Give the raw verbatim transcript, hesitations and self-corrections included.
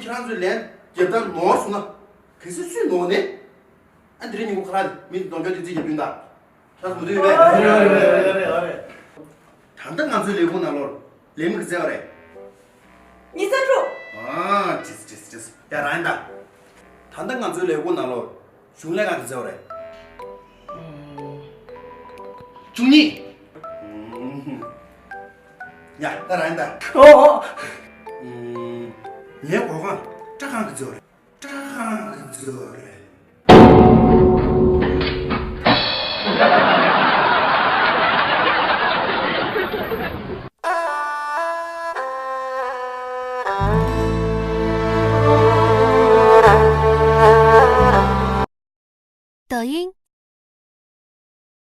ཁྱེད་རང་ཚོའི་ལན་རྒྱབ་སྟངས་ནོར་སོང་ན། གལ་སྲིད་སུས་ནོར་ནས། ཨ་འདི་རིང་ཉིན་གུང་ཁ་ལག་མི་གདོང་ཅོག་དེ་རྩིས་རྒྱབ་རྒྱུ་ཡིན་ད། ཁྱེད་རང་ཚོ་མུ་མཐུད་ཡོད་པས། ཨ་རེད་ཨ་རེད་ཨ་རེད་ཨ་རེད། ད་ལྟ་ང་ཚོའི་ལས་ཁུངས་ནང་ལོགས་ལས་མི་ག་ཚད་ཡོད་རེད། ཉི་ཤུ་རྩ་དྲུག་ཨ་ཅེས་ཅེས་ཅེས། ཡ་རང་ཡིན་ད། ད་ལྟ་ང་ཚོའི་ལས་ཁུངས་ནང་ལོགས་གཞུང་ལས་ཀ་ག་ཚད་ཡོད་རེད། བཅུ་གཉིས། ཡ་ད་རང་ཡིན་ད། ཨོ། ངའི་སྒོ་ཁང་སྐྲ་ཁང་ག་ཚད་ཡོད་རེད། སྐྲ་ཁང་ག་ཚད་ཡོད་རེད། 抖音。